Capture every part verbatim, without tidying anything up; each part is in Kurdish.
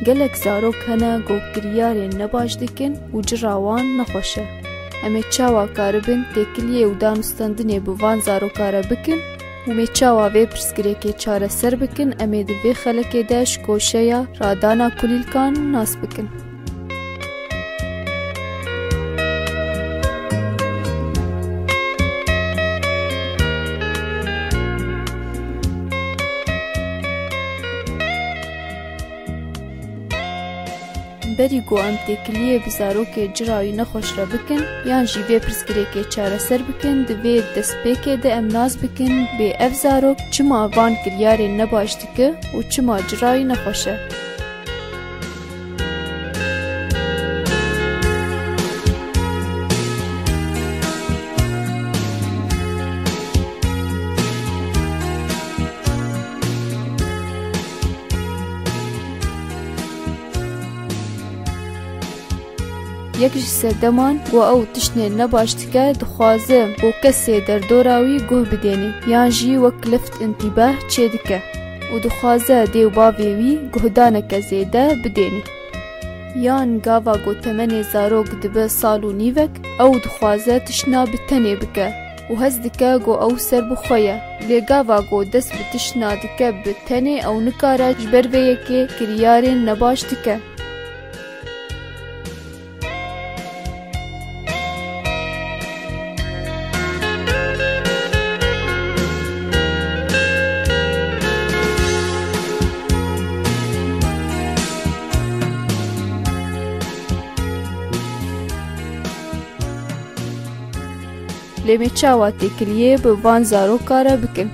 Gelek zarok hene ku kiryarên nebaş dikin û cira wan nexweş e. Em ê çawa karibin têkiliyê û danûstendinê bi van zaroka re bikin û em ê çawa vê pirsgirêkê çareser bikin, em ê di vê xelekê de ji koşeya radana kulîlkan nas bikin. Berî ku em têkiliyê bi zarokê cira wî nexweş re bikin, yan jî vê pirsgirêkê çareser bikin, di vê destpêkê de em nas bikin bê ev zarok çima van kiryarên nebaş dike û çima cira wî nexweş e. Yek ji sedeman ku ew tiştên nebaş dike, dixwaze ku kesê derdora wî guh bidêne, yan jî wek lift intîbah çêdike û dixwaze dê û bavê wî guhdaneke zêde bidêne. Yan gava ku temenê zarok dibe sal û nîvek, ew dixwaze tiştna bi tenê bike û hez dike ku ew serbixwe ye. Lê gava ku dest bi tiştna dike bi tenê, ew nikare ji ber vê yekê kiryarên nebaş dike. Lê me çawa têkiliyê bi van zaroka re bikin?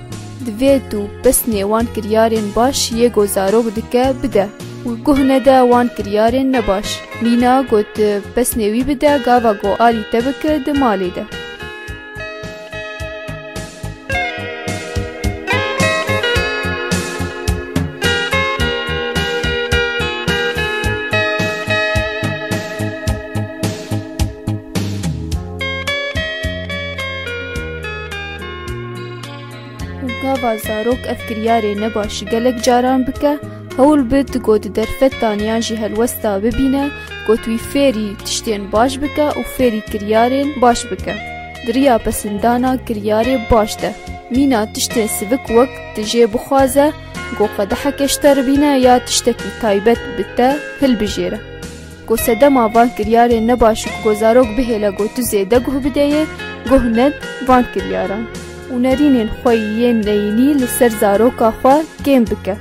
Divê tu pesnê wan kiryarên baş yê ku zarok dike bide û guh nede wan kiryarên nebaş. Mîna ku tu pesnê wî bide gava ku alî te bike di malê de. Û gava zarok ev kiryarê nebaş gelek caran bike, hewl bid ku di derfetan yan jî helwesta bibîne, ku tu wî fêrî tiştên baş bike û fêrî kiryarên baş bike. Di riya pesindana kiryarê baş de, mîna tiştên sivik wek tu jê bixwaze, ku qedeheke ji te re bîne ya tiştekî taybet bi te hilbijêre. Ku sedema van kiryarên nebaş ku zarok bihêle ku tu zêde guh bideyê, guh ned van kiryaran û nerînên xwe yên neyînî li ser zaroka xwe kêm bike.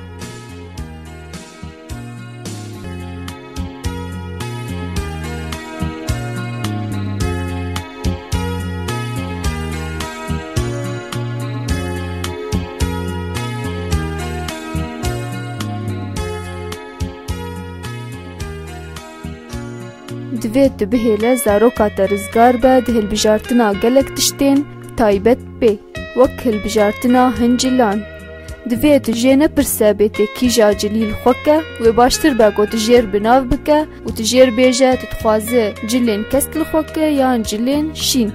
Divê tu bihêle zaroka te rizgar be di hilbijartina gelek tiştên taybet pê, wek hilbijartina hin cilan. Divê tu jê nepirse bê tê kîja cilî li xwe ke, wê baştir be ku tu jêr bi nav bike û tu jêr bêje tu dixwaze cilên kesk li xwe ke yan cilên şîn.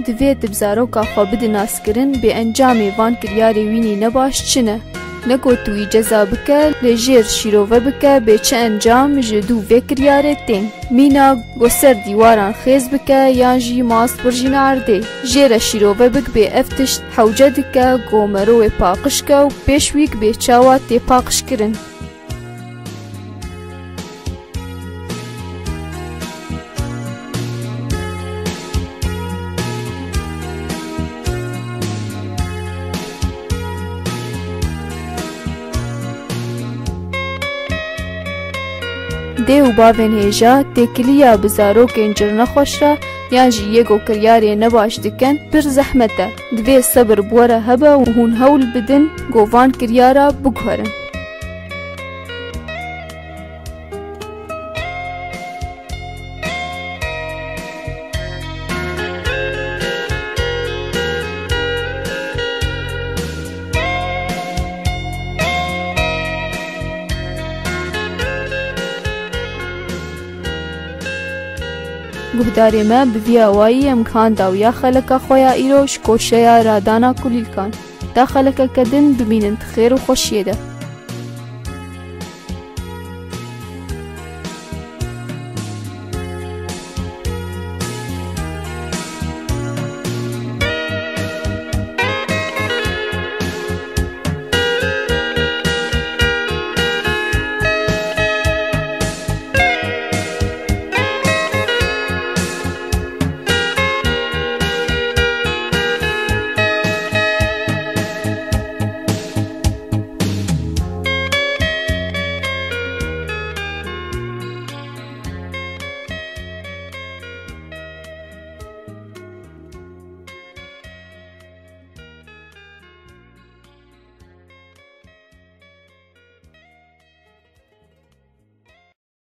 Divê tu bi zaroka xwe bidî naskirin bê encamê van kiryarê wînî nebaş çi ne. Ne ku tu wî ceza bike, lê jêr şîrove bike bê çi encam ji dû vê kiryarê tên. Mîna ku ser dîwaran xêz bike yan jî mast birjîne erdê. Jê re şîrove bik bê ev tişt hewce dike ku merowê paqij ke û pêş wî bê çawa tê paqijkirin. Dê û bavên hêja têkiliya bi zarokên cirnexweş re yan jî yê ku kiryarê nebaş dikin pir zehmet e. Divê sebir bi we re hebe û hûn hewl bidin ku van kiryara biguherin. Guhdarê me, bi vî awayî em gihan dawiya xeleka xwe ya îro ji koşeya radana kulîlkan. Da xelekeke din bimînin di xêr û xweşiyê de.